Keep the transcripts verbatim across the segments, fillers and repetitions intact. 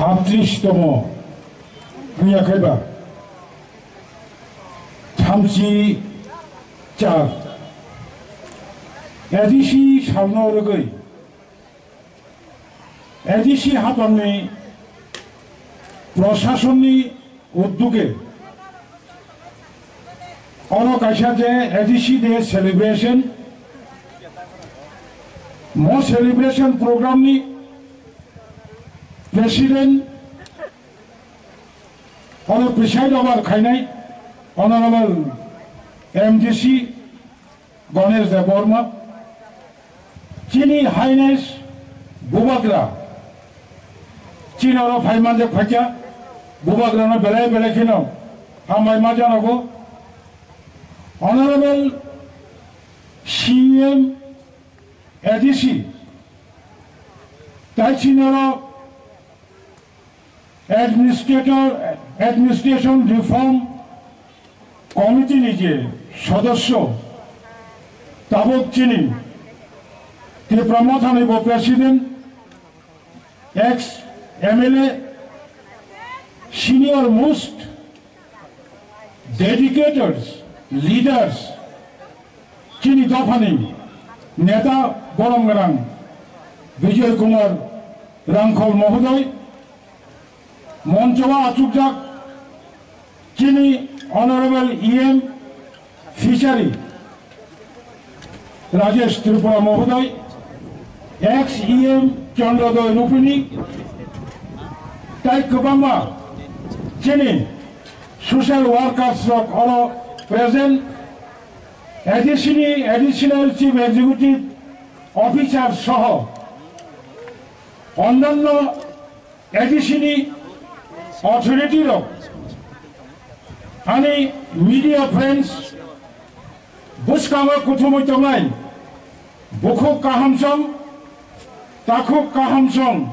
Abtris tomo wngya khaiba thamchi char A D C salno rwgwi A D C haphangni proshasonni udduge oro kaisa je A D C Day celebration, mo celebration program ni president oro preside over khainai Honorable M D C Ganesh Debbarma, chini Highness Bubagra, chini oro phai manjak phaikha, Bubagrano belai belai kheno hambai ma janago. Honorable C M A D C, tai chini oro Administrator, Administration Reform Committee ni je sodosyo, tabuk chini Tipra Motha ni bo President, ex M L A, senior most dedicators, leaders, chini dophani neta borom gwnang Bijoy Kumar Rangkhol mohoday, moncho o achukjak chini Honorable E M Fishery Rajesh Tripura mohoday, ex E M Chandrodoy Rupini, tai kwbangma chini social workers rok oro present, A D C ni Additional Chief Executive Officer soho onnanno A D C ni authority rok, ani media friends, bwskango kuthumwi tongnai bukhuk kaham song, takhuk kaham song,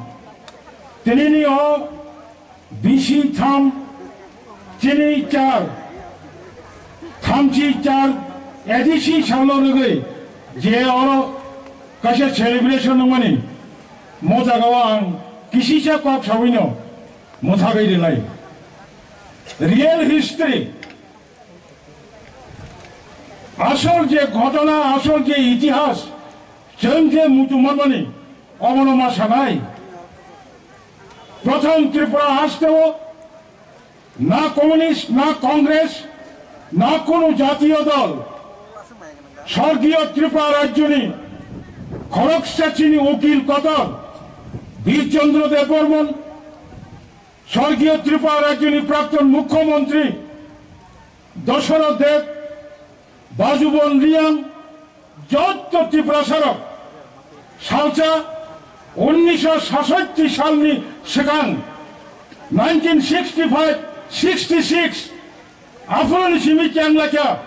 tinini o bisi tham, chini char, thamchi char, A D C salno rwgwi je oro kaisa celebration wngmani, mo jagao ang kisisa kok sawino mwthagwi rwnai. Real history, asol je ghotona, asol je itihas, chwng je muitu manmani, omono ma sanai. Prothom Tripura hasteo na communist, na Congress, na kunu jatiyo dol Sorgiyo Tripura rajyoni khoroksa chini ukil kotor Bir Chandra Debbarman, Sorgiyo Tripura rajyoni prakton mukhyamantri Dasarath Deb, Bajubon Reang, jotto Tiprasarok salsa unnisho sasatti salni swkang, nineteen sixty-five sixty-six, aphuruni simi chenglaikha,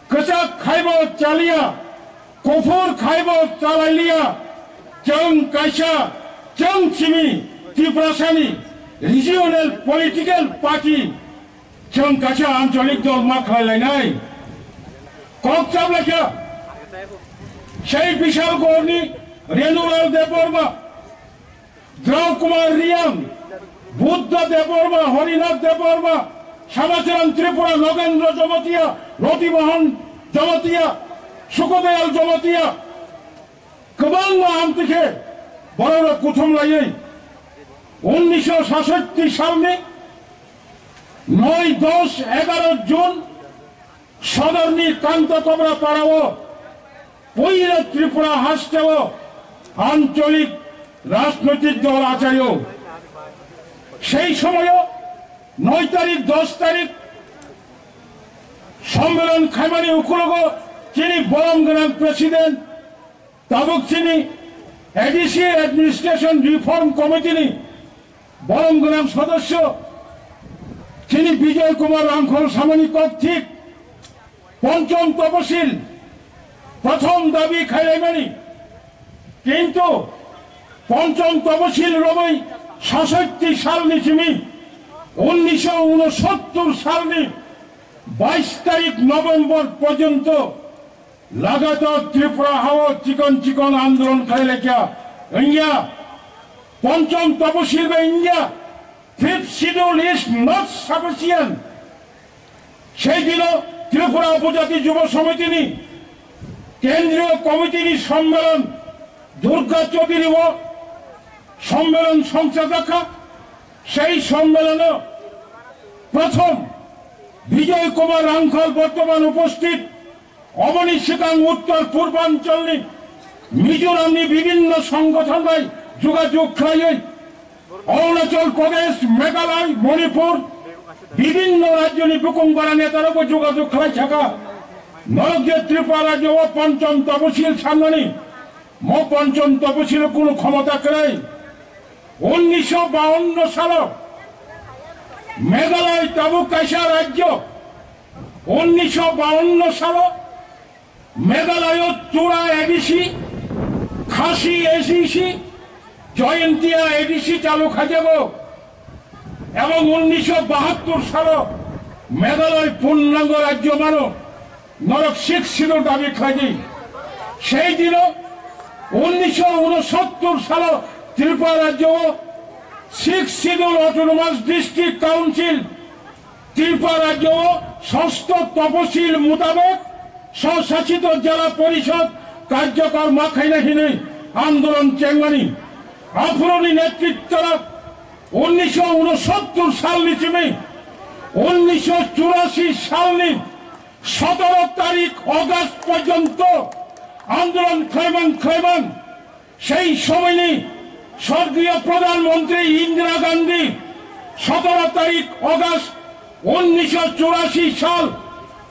kwchak khaibo chaliya, kuphur khaibo chalailiya, chwng kaisa, chwng simi Tiprasani regional political party, chwng kaisa ancholik dol ma khlai lainai. Kok chablakha, sei Bishalgarhni Renulal Debbarma, Drau Kumar Reang, Buddha Debbarma, Harinath Debbarma, Samacharan Tripura, Nogendra Jamatia, Roti Mohan Jamatia, Sukodayal Jamatia, kwbangma amtwi khe bororok kuthum laiwi unnisho sasatti salni noi, dos, egaro June Sodorni Kanta Kobra Parao puila Tripura hasteo ancholik rajnoitik dol achaio. Sei somoio noi tarik, dos tarik sommelon khaimani ukulogo chini borom gwnang president, tabuk chini A D C Administration Reform Committee ni borom gwnang sodosyo chini Bijoy Kumar Rangkhol samani kok thik, Ponchom Toposil prothom dabi khailaimani, kintu Ponchom Toposil romwi sasatti salni simi unnisho unosottor salni bais tarik November porjonto lagatar Tripura hao chikon chikon andolon khlai laikha wngya, Ponchom Toposil bai wngya, Fifth Schedule is not sufficient. Sei dino Tripura Upojati Jubo Somitini Kendriyo Komitini Sommelon Durga Chaudhary o Sommelon songchajakha. Sei Sommelono prothom Bijoy Kumar Rangkhal bortoman uposthit, oboni swkang Uttor Purbancholni Mizoramni bibinno songgothon bai jogajog khlaiwi Arunachal Pradesh, Meghalaya, Manipur, bibinno rajyoni bukung bara netarokbo jogajog khlai thaka. Norok je Tripura rajyo o ponchom toposil sanmani, mo ponchom toposil kunu khomota kwrwi. Unnisho bawanno salo Meghalaya tabuk kaisa rajyo. Unnisho bawanno salo Meghalaya Tura A D C, Khasi A D C, Jaintia A D C chalu khaijago. Ebong unnisho bahattor salo Meghalaya purnango rajyo mano norok Sixth Schedule dabi khlaidi. Sei dino unnisho unosottor salo Tripura rajyo o Sixth Schedule Autonomous District Council Tripura rajyo o sosto toposil mutabek swsasito jela porishod karjokor ma khaina hinwi andolon chengmani. Aphuruni netritwrok unnisho unosottor salni simi unnisho churasi salni sotoro tarik August porjonto andolon khlaimang khlaimang. Sei somoini sorgiyo Pradhan Mantri Indira Gandhi sotoro tarik August unnisho churasi sal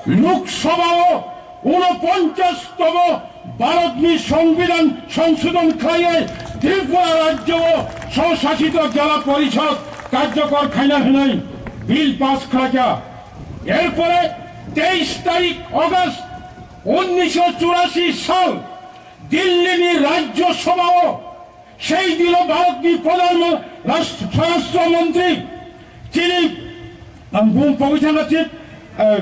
Lok Sabha o unoponchas tomo Bharatni Songbidan songsodhon khlaiwi Tripura rajyo o swsasito jela porishod karjokor khaina hinwi bill pass khlaikha. Erpore teis tarik August unnisho churasi sal Dillini Rajya Sabha o sei dino Bharatni Pradhan Mon-, Rashtra, Swarashtra Mantri chini, ang bung pogwi thangkha chip, eh,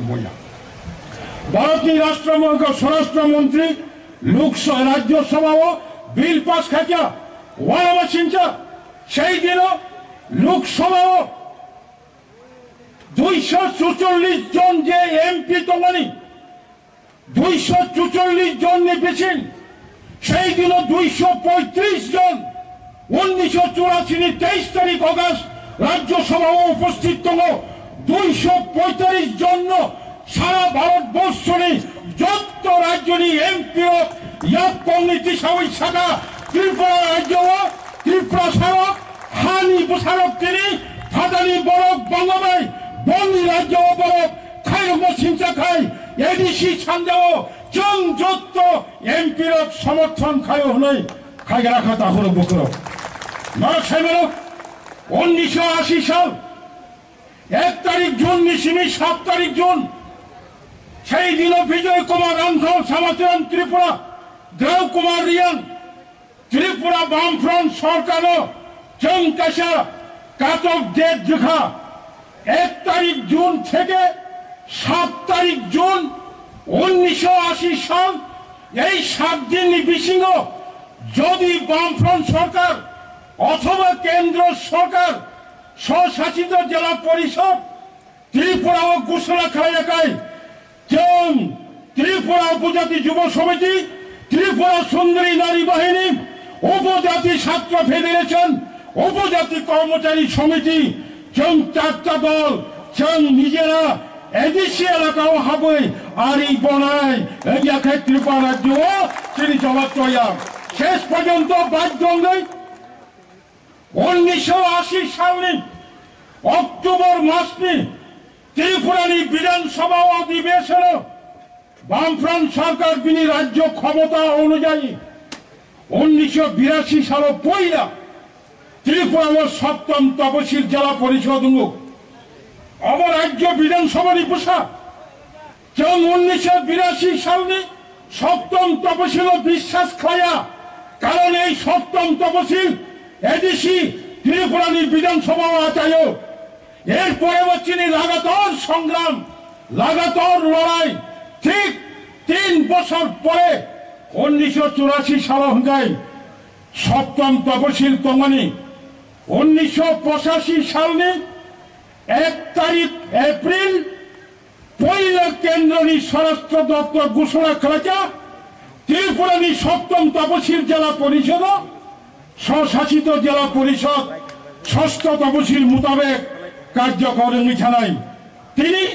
boya. Bharatni Rashtra Mon-, Swarashtra Mantri Lok Sa-, Rajya Sabha o bill pass khaikha, uanamasingcha sei dino Lok Sabha o duiso chuchollis jon je M P tongmani, duiso chuchollis jonni bising sei dino duiso poitris jon unnisho churasi ni teis tarik August Rajya Sabha o uposthit tongo. Duiso poitris jonno sara Bharat borshoni jotto rajyoni M P rok yakkongni tisawi saka Tripura rajyo o Tripura sarok hani bwsarok tini phatani borok bangma bai boni rajyo o borok khairokma singcha khai A D C sanjao chwng jotto M P rok somorthon khaio hwnwi khaigra kha takhurok bukhurok. Norok saimano unnisho ashi sal ek tarik June ni simi sat tarik June sei dino Bijoy Kumar Rangkhal, Samacharan Tripura, Drau Kumar Reang, Tripura Bamfront sorkaro chwng kaisa katok date rwkha. Ek tarik June theke sat tarik June unnisho ashi sal, ei sat dinni bisingo jodi Bamfront sorkar othoba kendro sorkar swsasito jela porishod Tripura o gusora khlaiyakhai, chwng Tripura Upojati Jubo Somiti, Tripura Sundari Nari Bahini, Upojati Chhatra Federation, Upojati Kormochari Somiti, chwng charta dol, chwng nijera A D C elaka o habwi ari bonai wngya khe Tripura rajyo o chini jawab toya. Shesh porjonto badhyo wngwi Unnisho ashi salni October masni Tripurani Bidhan Sabha odhibeshano Bamfront sarkar bini rajyo khomota onujayi unnisho birashi salo poila Tripura o Saptam Tapasil Jela Porishod wngo. Obo rajyo Bidhan Sabhani bwsa. Chwng unnisho birashi salni Saptam Tapasilo biswas khlaiya, karon ei Saptam Tapasil A D C Tripurani Bidhan Sabhao achaio. Erporebo chini lagatar songram, lagatar lorai, thik tin bochor pore unnisho churasi salo hwnkhe Soptom Toposil tongmani unnisho pochashi salni ek tarik April poila kendroni swarashtra doptor ghoshona khlaikha, Tripurani Soptom Toposil Jela Porisodo, Swsasito Jela Porisod, Sosto Toposil mutabek karjokor wngwi thanai. Tini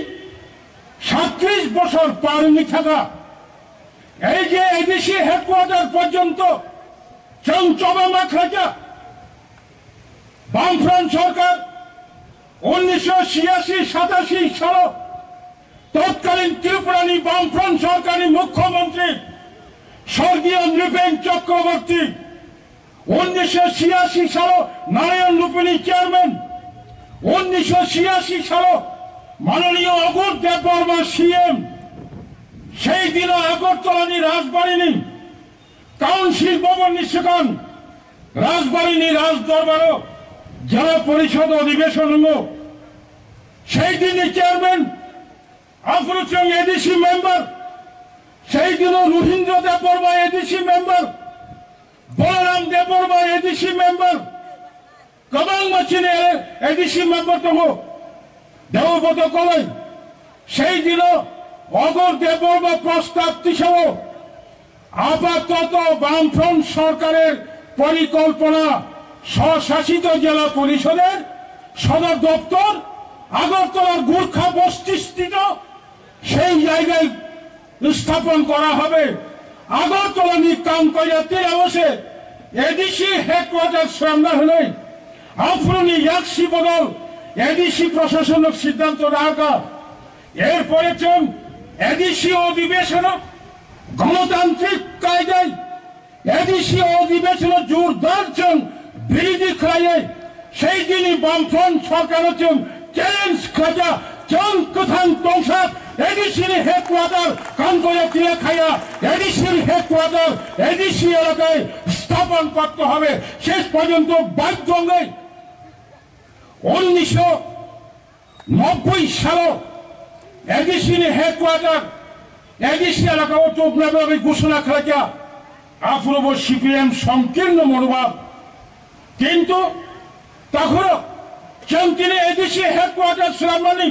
satris bosor par wngwi thaka. Ei je A D C headquarter porjonto chwng choba ma khlaikha. Bamfront sorkar unnisho chiyasi satashi salo totkalin Tripurani Bamfront sorkarni mukhyamantri sorgiyo Nripen Chakraborty, unnisho chiyasi salo Narayan Rupini chairman, unnisho chiyasi salo manoniyo Agur Debbarma C M, sei dino Agartalani Rajbarini Council Bhavan ni swkang Rajbari ni Raj Dorbar o Jela Porishod Adhibeshon wngo. Sei din ni chairman, aphuru chwng A D C member, sei dino Ruhindra Debbarma A D C member, Balaram Debbarma A D C member, kwbangma chini A D C member tongo, Deobroto Koloi. Sei dino Agur Debbarma prostab tisao apatoto Bamfront sorkarer porikolpona Swsasito Jela Porishoder sodor doptor Agartalar Gurkha Bosti sthito সেই জায়গায় স্থাপন করা হবে। আগরতলানি কাম কইরা তিরাবসে ADC headquarter সামনা হলে আফরুনি ইয়াকসি বদল এডিসি প্রশাসনিক সিদ্ধান্ত রাখা। এরপরে চুম এডিসি অধিবেশন গণতান্ত্রিক কায়দায় এডিসি অধিবেশন জোরদার চুম বিরোধী খাইয়ে সেই দিনই বামফ্রন্ট সরকারও চুম চ্যালেঞ্জ খাজা চুম কোথান তংসা এডিসি নি হেডকোয়ার্টার কাম করে তিরা খাইয়া এডিসি র হেডকোয়ার্টার এডিসি এলাকায় স্থাপন করতে হবে। শেষ পর্যন্ত বাধ্য হয়ে উনিশশো নব্বই সালো এডিসি নি হেডকোয়ার্টার এডিসি এলাকাও চুম নামে ঘোষণা খাজা আফুরব সিপিএম সংকীর্ণ মনোভাব কিন্তু তখনও চুম তিনি এডিসি হেডকোয়ার্টার সামনে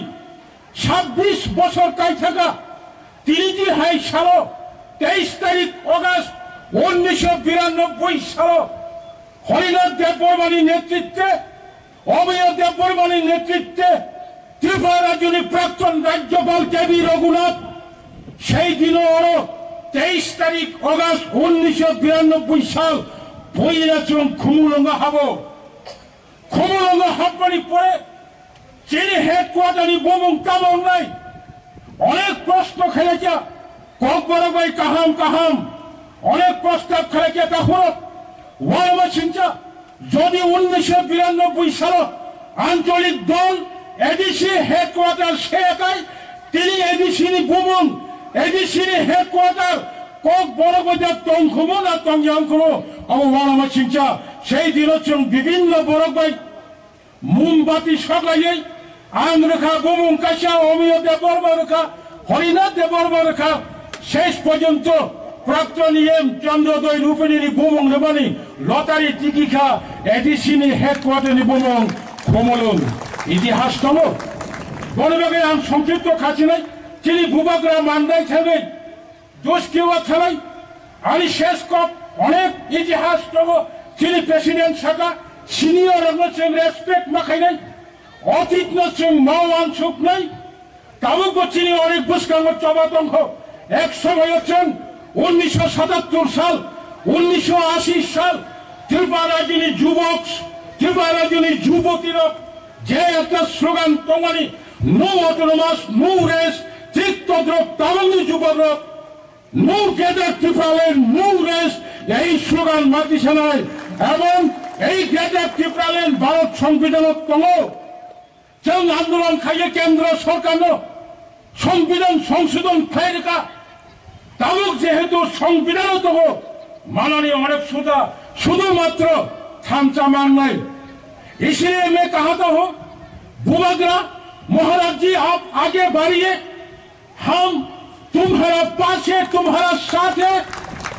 ছাব্বিশ বছর কাইথাকা তিরিশি হাই সালো তেইশ তারিখ অগাস্ট উনিশশো বিরানব্বই সালো হরিনাথ দেববর্মানি নেতৃত্বে অমিয় দেববর্মানি নেতৃত্বে ত্রিপুরা রাজ্যনি প্রাক্তন রাজ্যপাল কে বি রঘুনাথ সেই দিনও অরো তেইশ তারিখ অগাস্ট উনিশশো বিরানব্বই সাল পয়লা চুম খুমুলঙ্গা হাবো। খুমুলঙ্গা হাবনি পরে চিনি হেডকোয়ার্টারনি বমুং কামং নাই। অনেক প্রশ্ন খেলেছে, ককবরক ভাই কাহাম কাহাম অনেক প্রস্তাব খেলেছে। তখন ওয়ারমা সিংচা যদি উনিশশো বিরানব্বই সাল আঞ্চলিক দল এডিসি হেডকোয়ার্টার সে একাই তিনি এডিসি নি ভবন এডিসি নি হেডকোয়ার্টার ককবরক বাজার তংখুমো না তংয়াংখুমো আবো ওয়ারমা সিংচা সেই দিনও চুম বিভিন্ন বরক ভাই মোমবাতি সগাইয়ে আং রোখা, বমুং কাশা, অমিয় দেববর্মা রোখা, হরিনাথ দেববর্মা রোখা। শেষ পর্যন্ত প্রাক্তন ইএম চন্দ্রোদয় রূপিণীনি বমুং রবানি লটারি টিকিখা এডিসি নি হেডকোয়ার্টারনি বমুং খমলুং। ইতিহাস দল বনবাগে আং সংক্ষিপ্ত খাচিনাই চিনি বুবাগ্রা মান্দাই থাকবে দুষ্কিওয়া থানাই আনি শেষ কপ অনেক ইতিহাস দল চিনি প্রেসিডেন্ট সাকা সিনিয়র রঙ চেং রেসপেক্ট মাখাইনাই অতীত ন চেং মাওয়ান সুকনাই তাবুক চিনি অনেক বুসকাঙ্গ চবা দংখ এক সময় চেং উনিশশো সাতাত্তর সাল উনিশশো আশি সাল ত্রিপুরা রাজ্যনি যুবক ত্রিপুরা রাজ্যনি যুবতীরা যে একটা স্লোগান তোমানি নো অটোনোমাস নো রেস চিত্তদ্রব তাবুকনি যুবকরা no greater Tripuraland no rest এই স্লোগান মাতি সানাই এবং এই গ্রেটার ত্রিপুরাল্যান্ড ভারত সংবিধান তঙ্গ চং আন্দোলন খাইয়ে কেন্দ্র সরকার সংবিধান সংশোধন খাই রেখা তাবুক যেহেতু সংবিধান তঙ্গ মাননীয় অনেক সুদা শুধুমাত্র থামচা মান নাই। इसलिए मैं कहा था हूँ बुबाग्रा महाराज जी आप आगे बढ़िए हम तुम्हारा पास है, तुम्हारा साथ है।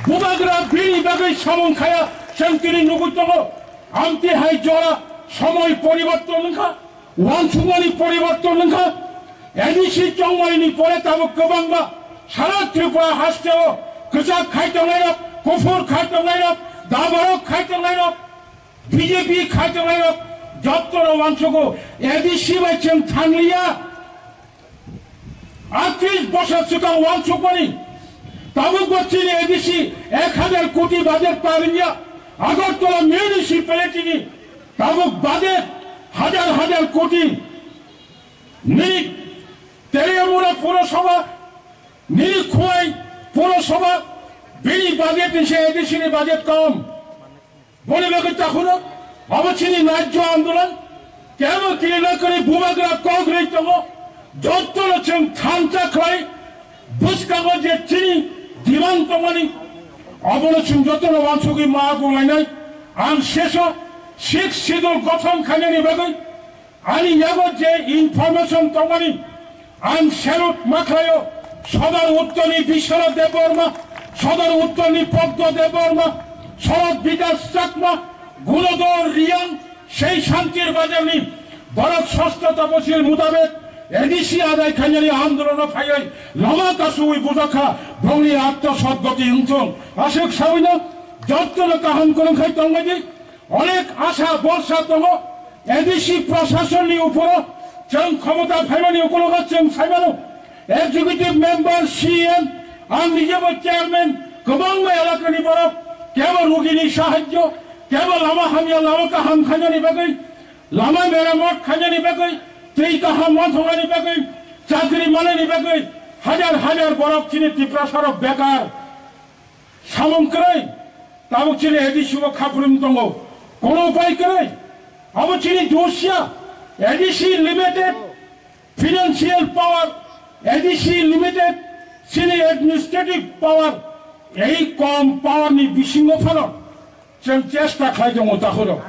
Bubagra bini bagwi samung khaya, Chwng tini nugwi tongo, amtwi hai jora somoi poriborton wngkha, uansukmani poriborton wngkha. A D C chongmani pore tabuk kwbangma sara Tripura hasteo kwchak khai tongnairok, kuphur khai tongnairok, daborok khai tongnairok, B J P khai tongnairok, jottono uansugo A D C bai chwng thangliya. Atris bosor swkang uansukmani, tabukbo chini A D C ek hajar koti budget parinja, Agartala municipality ni tabuk budget hajar hajar koti. Nini Teriamura Purasabha, nini Khowai Purasabha, bini budget ni se A D C ni budget kom. Boni bagwi takhoro abo chini rajyo andolon kebo kirina kwrwi bubagra kok rwi tongo. Jottono chwng thansa khlai bwskango je chini demand tongmani, abono chwng jottono uansugwi ma kok lainai. Ang seso Sixth Schedule gothon khainani bagwi ani yago je information tongmani, ang salute ma khlaio Sodor Uttorni Biswanath Debbarma, Sodor Uttorni Pogdo Debbarma, Sharad Bikash Chakma, Gunodhor Reang, sei Shantir Bazarni borok sosto taposil mutabek A D C adai khainani andolono phaiwi lama kasui bujakha, bongni atma sodgoti wngthung. Aswk sawino jottono kaham kwrwng khai tongbaidi. Onek asha borsa tongo, A D C prasasonni uporo chwng khomota phaimani ukulogo chwng saimano, executive member, C M, ang nijebo chairman, kwbangma elakani borok, kebo rugini sahajjo, kebo lama hamya lama kaham khainani bagwi, lama meramot khainani bagwi, twi kaham uansuknani bagwi, chakri manani bagwi, hajar hajar borok chini Tiprasarok bekar. Samung kwrwi, tabuk chini A D C o khaprwng tongo. Kono upai kwrwi, abo chini dos ya, A D C limited financial power, A D C limited chini administrative power, ei kom power ni bisingo phano chwng chesta khlai tongo takhoro.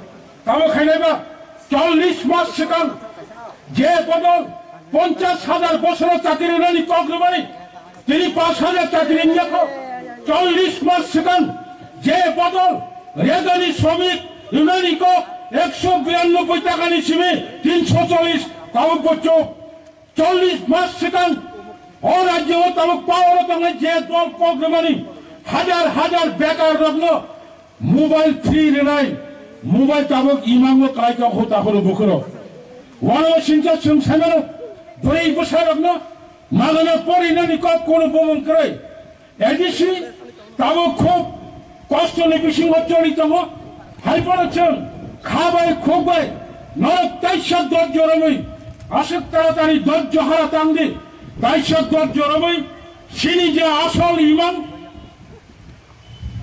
Tamo khainaiba chollish mas swkang je bodol ponchash hajar bosoro chakri rwnani kok rwmani, tini panch hajar chakri wngya kho. Chollish mas swkang je bodol regani shramik rwnani kok ekso biranoboi takani simi tinsho chollish tabuk bochuk. Chollish mas swkang o rajyo o tabuk power o tongnai je dol kok rwmani hajar hajar bekar rokno mobile free rwnai, mobile tabuk imango klai tong kho takhoro bukhoro. Wano singcha chwng saimano bwrwi bwsa rokno magana porinani kok kono bumung kwrwi. A D C tabuk khub kostoni bisingo choli tongo. Hai phano chwng kha bai khuk bai norok taisa dorjo romwi aswk taratari dorjo hara tang di. Taisa dorjo romwi chini je asol imang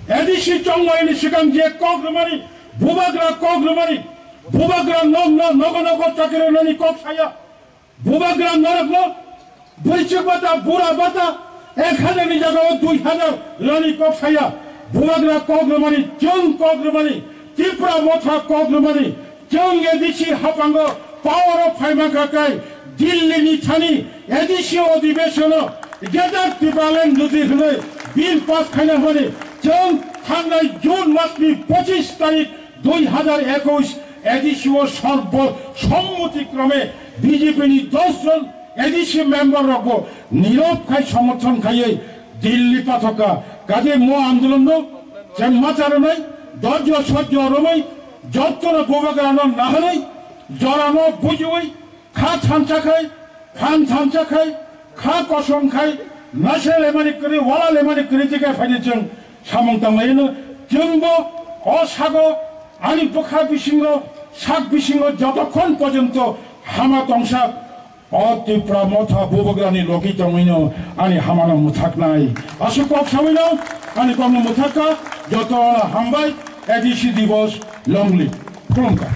A D C chongmani swkang je kok rwmani, bubagra kok rwmani, bubagra nokno nogo nogo chakri rwnani kok saya. Bubagra norokno bwrwichwk bata, bura bata, ek hajar ni jagao dui hajar rani kok saya. Bubagra kok rwmani, chwng kok rwmani, Tipra Motha kok rwmani, chwng A D C haphango power o phaima kha kai Delhi ni thani A D C odhibesono Greater Tipraland nodi hwnwi bill pass khaina hwnwi chwng thangnai June mas ni pochis tarik dui hajar ekush A D C o sorbo sommoti krome B J P ni dos jon A D C member rokbo nirok khai somorthon khaiwi Delhi pathoka. Kaje mo andolon no chemma charwnai dorjo sojjo romwi jottono bubagrano naharwi jorano bujiwi kha thansa khai, phan thansa khai, kha kosom khai, nase lemani kwrwi, wala lemani kwrwi tike phaidi chwng samung tanglaino. Chwngbo o sago ani bwkha bisingo, sak bisingo jotokhon porjonto hama tongsa o Tipra Motha bubagrani logi tongwino ani hamano mwthaknai. Aswk kok sawino ani kokno mwthakka, jotono hambai, A D C Divas, long live. Khulumkha.